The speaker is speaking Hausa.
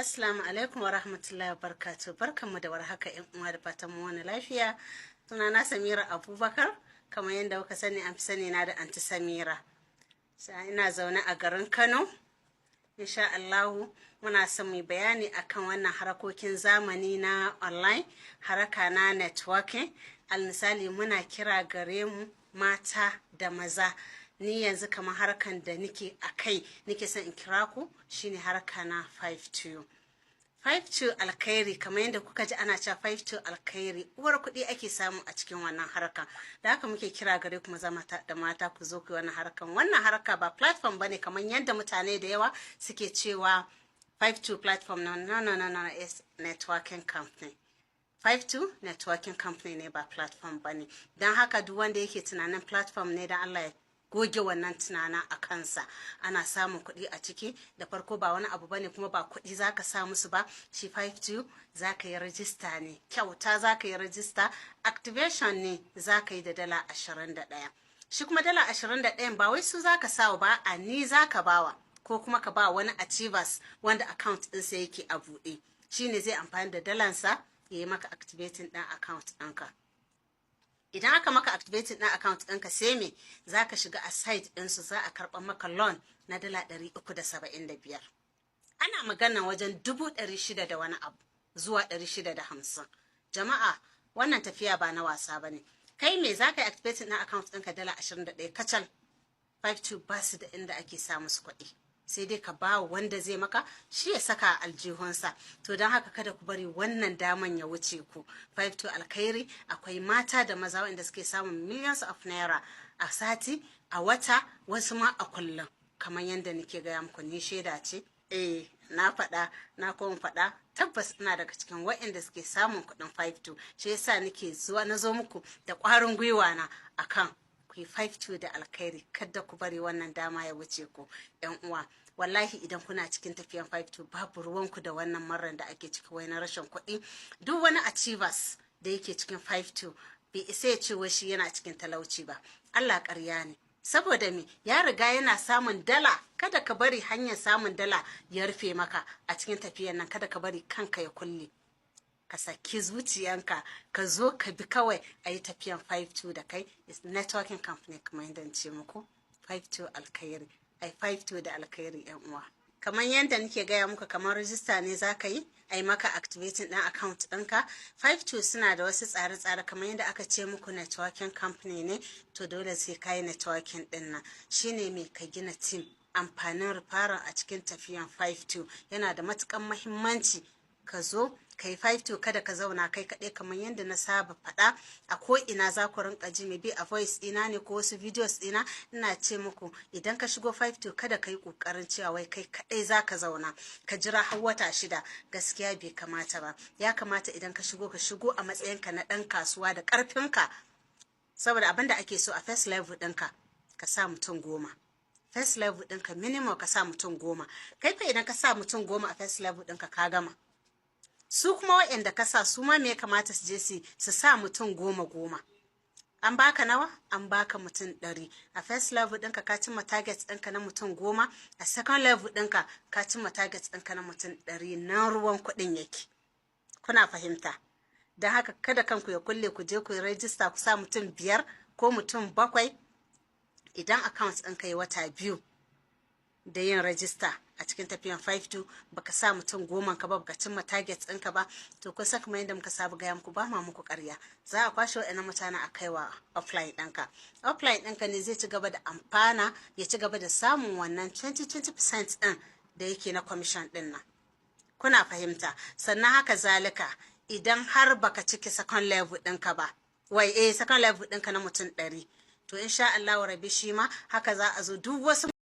Assalamu alaikum wa rahmatullahi wa barakatuh. Barkanmu da warhaka, 'yan uwa, da fatan mu wani lafiya. Sunana Samira Abubakar, kamar yadda kuka sani, an fi sani na da Anti Samira. Ina zaune a garin Kano. Insha Allahu muna son mu bayani akan wannan harakokin zamani na online, haraka na networking. Al misali, muna kira gare mu mata da maza. Ni yanzu kamar harkan da nike a kai nike son in kira ku shine harka na 52. 52 Alkhairi, kamar yadda kuka ji ana cewa 52 Alkhairi, uwar kuɗi ake samu a cikin wannan harka. Da haka muke kira gare ku maza da mata, ku zo ku yi wannan harkan. Wannan harka ba platform bane kamar yadda mutane da yawa suke cewa 52 platform. No, no, no, no, no, it's networking company. 52 networking company ne, ba platform bane. Don haka duk wanda yake tunanin platform ne, dan Allah ya goge wannan tunanin a kansa. Ana samun kuɗi a ciki. Da farko ba wani abu bane, kuma ba kuɗi zaka sa musu ba. Shi 52 zaka yi rajista ne kyauta, zaka yi rajista, activation ne zaka yi da $21. Shi kuma $21 ba wai su zaka sa ba, a ni zaka bawa, ko kuma ka ba wani achievers wanda account ɗinsa yake a buɗe, shine zai amfani da dalansa ya yi maka activating ɗin account ɗinka. Idan aka maka activating ɗin account ɗinka, sai me? Za ka shiga a site ɗinsu, za a karɓa maka loan na $375. Ana magana wajen 600,000 da wani abu zuwa 650. Jama'a, wannan tafiya ba na wasa ba ne. Kai me za ka yi activating ɗin account ɗinka $21 kacal. 52 ba su da inda ake sa musu kuɗi, sai dai ka ba wanda zai maka, shi ya saka a aljihunsa. To don haka kada ku bari wannan daman ya wuce ku. 52 Alkhairi, akwai mata da maza wanda suke samun millions of naira a sati, a wata, wasu ma a kullum. Kamar yadda nake gaya muku, ni shaida ce. Eh, na faɗa, na kuma faɗa, tabbas ina daga cikin waɗanda suke samun kuɗin 52. Shi yasa nake zuwa na zo muku da ƙwarin gwiwa na akan ku yi 52 da Alkhairi. Kada ku bari wannan dama ya wuce ku, yan uwa. Wallahi idan kuna cikin tafiyan 52, babu ruwanku da wannan marar da ake ciki wai na rashin kuɗi. Duk wani achievers da yake cikin 52 bai isa ya ce wai shi yana cikin talauci ba. Allah, ƙarya ne. Saboda me? Ya riga yana samun dala. Kada ka bari hanyar samun dala ya rufe maka a cikin tafiyan nan. Kada ka bari kanka ya kulle. Ka saki zuciyanka, ka zo ka bi kawai a yi tafiyan 52 da kai. Is networking company, kamar yadda ce muku, 52 Alkhairi, ai 52 da Alkhairi, yan uwa. Kamar yadda nake gaya muku, kamar rijista ne za ka yi a yi maka activating ɗin account ɗinka. 52 suna da wasu tsare-tsare. Kamar yadda aka ce muku networking company ne, to dole sai ka yi networking ɗin nan. Shine mai ka gina team. Amfanin referral a cikin tafiyan 52 yana da matukan mahimmanci. Ka zo ka yi 52, kada ka zauna kai kaɗai. Kamar yadda na saba faɗa a ko ina, za ku rinka ji mai bi a voice ɗina ne ko wasu videos ɗina, ina ce muku idan ka shigo 52, kada ka yi ƙoƙarin cewa wai kai kaɗai za ka zauna ka jira har wata 6. Gaskiya bai kamata ba. Ya kamata idan ka shigo, ka shigo a matsayinka na ɗan kasuwa da ƙarfinka, saboda abin da ake so a first level ɗinka ka sa mutum 10. First level ɗinka minimum ka sa mutum 10. Kai fa idan ka sa mutum 10 a first level ɗinka, ka gama. Su kuma waɗanda ka sa su ma, me ya kamata su je su sa? Mutum 10 10. An baka nawa? An baka mutum 100. A first level ɗinka ka cimma target ɗinka na mutum 10. A second level ɗinka ka cimma target ɗinka na mutum 100. Nan ruwan kuɗin yake. Kuna fahimta? Don haka kada kanku ya kulle. Ku je ku rajista, ku sa mutum biyar ko mutum bakwai. Idan account ɗinka yi wata 2 da yin rajista a cikin tafiyan 52, baka sa mutum 10 ka ba, baka cimma target ɗinka ba, to kun saka kamar yadda muka saba gaya muku, ba ma muku ƙarya, za a kwashe waɗannan mutane a kaiwa upline ɗinka. Upline ɗinka ne zai ci gaba da amfana, ya ci gaba da samun wannan 20-20% ɗin da yake na commission ɗin nan. Kuna fahimta? Sannan haka zalika, idan har baka cike second level ɗinka ba, wai eh, second level ɗinka na mutum 100, to insha Allah rabi shi ma haka za a zo duk wasu